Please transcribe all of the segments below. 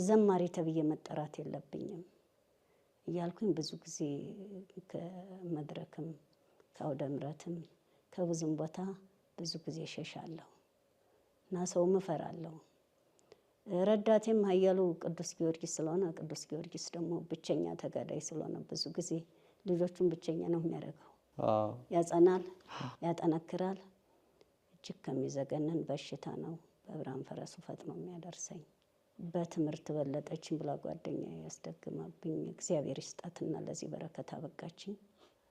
ዘማሪ ተብዬ መጠራት የለብኝም እያልኩኝ ብዙ ጊዜ ከመድረክም ከአውደ ምሕረትም ከብዙም ቦታ ብዙ ጊዜ እሸሻለሁ እና ሰውም እፈራለሁ። ረዳቴም ኃያሉ ቅዱስ ጊዮርጊስ ስለሆነ ቅዱስ ጊዮርጊስ ደግሞ ብቸኛ ተጋዳይ ስለሆነ ብዙ ጊዜ ልጆቹን ብቸኛ ነው የሚያደርገው። ያጸናል፣ ያጠነክራል። እጅግ ከሚዘገንን በሽታ ነው በብርሃን ፈረሱ ፈጥኖ የሚያደርሰኝ። በትምህርት በለጠችኝ ብላ ጓደኛ ያስደግማብኝ እግዚአብሔር ይስጣትና ለዚህ በረከት አበቃችኝ።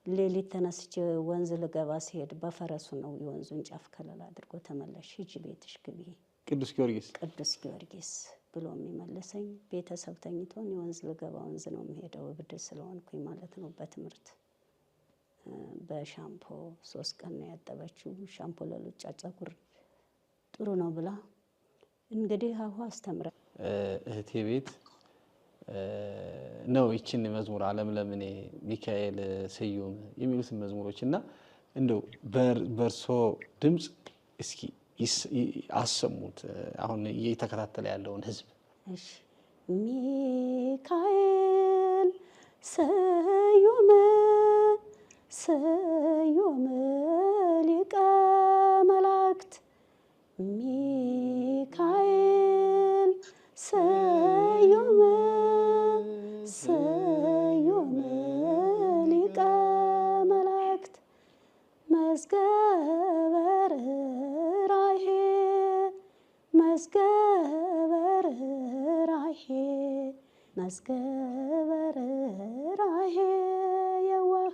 ሌሊት ተነስቼ ወንዝ ልገባ ሲሄድ በፈረሱ ነው የወንዙን ጫፍ ከለላ አድርጎ ተመለሽ፣ ሂጂ ቤትሽ ግቢ ቅዱስ ጊዮርጊስ ቅዱስ ጊዮርጊስ ብሎ የሚመልሰኝ። ቤተሰብ ተኝቶን የወንዝ ልገባ ወንዝ ነው የምሄደው፣ እብድ ስለሆንኩኝ ማለት ነው። በትምህርት በሻምፖ 3 ቀን ነው ያጠበችው። ሻምፖ ለሉጫ ጸጉር ጥሩ ነው ብላ እንግዲህ አሁ አስተምረ እህቴ ቤት ነው ይችን መዝሙር ዓለም ለምኔ ሚካኤል ስዩም የሚሉትን መዝሙሮች እና እንደው በእርሶ ድምፅ እስኪ አሰሙት አሁን እየተከታተለ ያለውን ህዝብ። እሺ። ሚካኤል ስዩም ስዩም ሊቀ መላእክት ሚካኤል ስዩም ስዩም ሊቀ መላእክት መዝገበ ርኅራኄ መዝገበ ርኅራኄ መዝገበ ርኅራኄ የዋህ።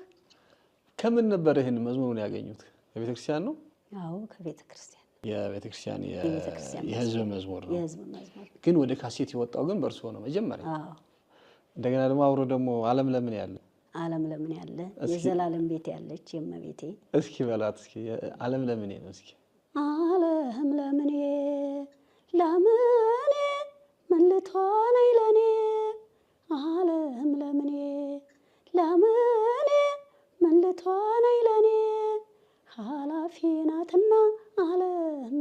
ከምን ነበር ይሄን መዝሙሩን ያገኙት? ከቤተ ክርስቲያን ነው? አዎ፣ ከቤተ ክርስቲያን። የቤተ ክርስቲያን የቤተ ክርስቲያን የህዝብ መዝሙር ነው። የህዝብ መዝሙር። ግን ወደ ካሴት የወጣው ግን በእርሶ ነው መጀመሪያ። አዎ። እንደገና ደግሞ አብሮ ደግሞ ዓለም ለምን ያለ ዓለም ለምን ያለ የዘላለም ቤት ያለች የእመቤቴ እስኪ በላት እስኪ ዓለም ለምን ነው እስኪ። ዓለም ለምኔ ለምኔ ምን ልትሆነኝ ለኔ ዓለም ለምኔ ለምኔ ምን ልትሆነኝ ለኔ ኃላፊ ናትና ዓለም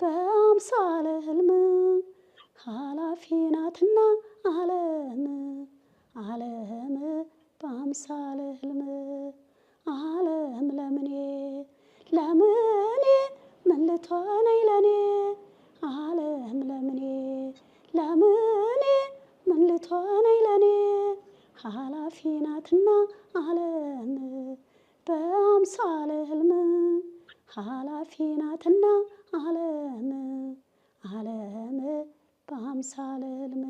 በአምሳለ ህልም ኃላፊ ናትና ዓለም ዓለም በአምሳለ ህልም ዓለም ለምኔ ለምኔ ምን ልትሆነኝ ለኔ ዓለም ለምኔ ለምኔ ምን ልትሆነኝ ለኔ ኃላፊ ናትና ዓለም በአምሳለ ህልም ኃላፊ ናትና ዓለም ዓለም በአምሳለ ህልም።